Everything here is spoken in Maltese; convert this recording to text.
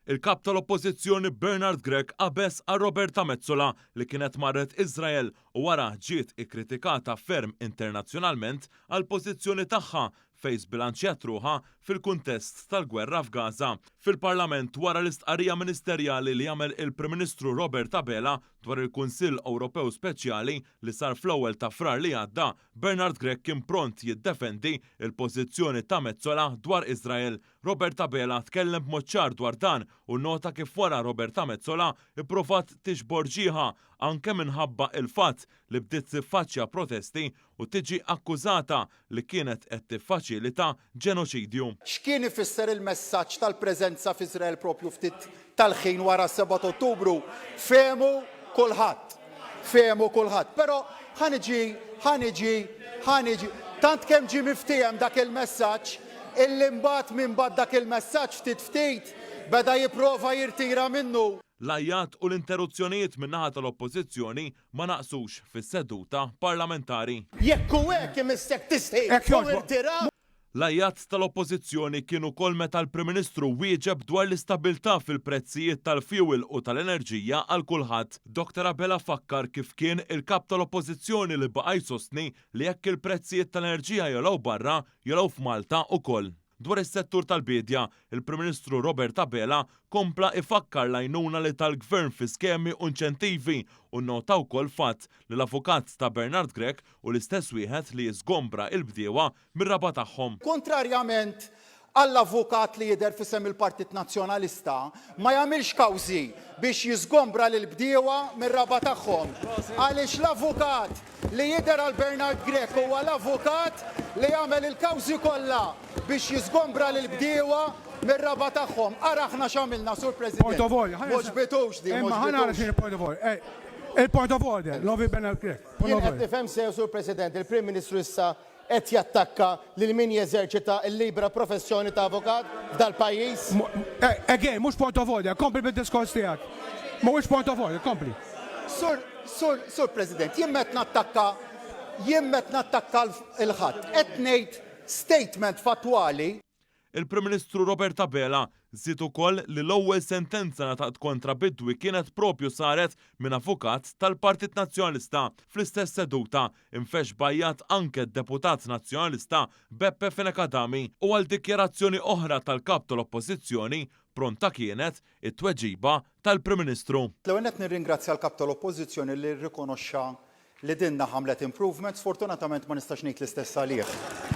Il-Kap tal-Oppożizzjoni Bernard Grech qabeż għal Roberta Metsola li kienet marret Iżrael u wara ġiet ikkritikata ferm internazzjonalment għall-pożizzjoni tagħha fejn żbilanċjat ruħha fil-kuntest tal-gwerra f'Gaza. Fil-Parlament wara l-istqarrija ministerjali li għamel il-Prim Ministru Robert Abela dwar il-Kunsill Ewropew Speċjali li sar fl-ewwel ta' Frar li għadda, Bernard Grech kien pront jiddefendi l-pożizzjoni ta' Metsola dwar Iżrael. Robert Abela tkellem b'mod ċar dwar dan u nnota kif wara Roberta Metsola ppruvat tiġbor ġieħha anke minħabba il-fatt li bdiet tiffaċċja protesti u tiġi akkużata li kienet qed tiffaċilita ġenoċidju. X'kien ifisser il-messaġġ tal-preżenza f'Iżrael proprju ftit tal-ħin wara s-sebgħa t'Ottubru, fehmu kulħadd. Fehmu kulħadd. Però ħa niġi, ħa niġi, ħa niġi, tant kemm ġie miftiehem dak il-messaġġ illi mbagħad min bagħat dak il-messaġġ ftit ftit beda jipprova jirtira minnu. L-għajjat u l-interruzzjonijiet min-naħa tal-Oppożizzjoni ma naqsux fis-seduta parlamentari. Jekk hu hekk imissek tistħi u irtira. L-għajjat tal-Oppożizzjoni kien ukoll meta l-Prim Ministru wieġeb dwar l-istabilità fil-prezzijiet tal-fjuwil u tal-enerġija għal kulħadd. Dottor Abela fakkar kif kien il-Kap tal-Oppożizzjoni li baqa' jsostni li jekk il-prezzijiet tal-enerġija jogħlew barra, jogħlew f'Malta ukoll. Dwar is-settur tal-biedja, il-Prim Ministru Robert Abela kompla ifakkar l-għajnuna li ta l-Gvern fi skemi u inċentivi u nnota wkoll fatt li l-avukat ta' Bernard Grech hu l-istess wieħed li jiżgombra l-bdiewa mir-raba' tagħhom. Kuntrarjament għall-avukat li jidher f'isem il-Partit Nazzjonalista, ma jagħmilx kawżi biex jiżgombra lill-bdiewa mir-raba' tagħhom. Għaliex l-avukat li jidher għal Bernard Grech huwa l-avukat li jagħmel il-kawżi kollha biex jiżgombra lill-bdiewa mir-raba' tagħhom. Ara aħna x'għamilna, Sur President. Point of order. M'għoġbitux din, Imma ħa nara x'inhi point of order. Eh, il-point of order, l-Onorevoli Bernard Grech. Jien qed nifhem sew, Sur President, il-Prim Ministru issa Qed jattakka lil min jeżerċita l-libera professjoni ta' avukat f'dal-pajjiż? Again, mhux point of order, kompli bid-diskors tiegħek. Mhuwiex point of order, kompli. Sur, Sur, Sur President, jien m'qed nattakka, jien m'qed nattakka 'l ħadd. Qed ngħid statement fattwali. Il-Prim Ministru Robert Abela żied ukoll li l-ewwel sentenza ngħatat kontra bidwi kienet propju saret minn avukat tal-Partit Nazzjonalista. Fl-istess seduta, infexx b'għajjat anke d-deputat Nazzjonalista Beppe Fenech Adami u għal dikjarazzjoni oħra tal-Kap tal-Oppożizzjoni pronta kienet it-tweġiba tal-Prim Ministru. L-ewwel nett nirringrazzja l-Kap tal-Oppożizzjoni li rrikonoxxa li din naħa għamlet improvement, sfortunatament ma nistax ngħid l-istess għalih.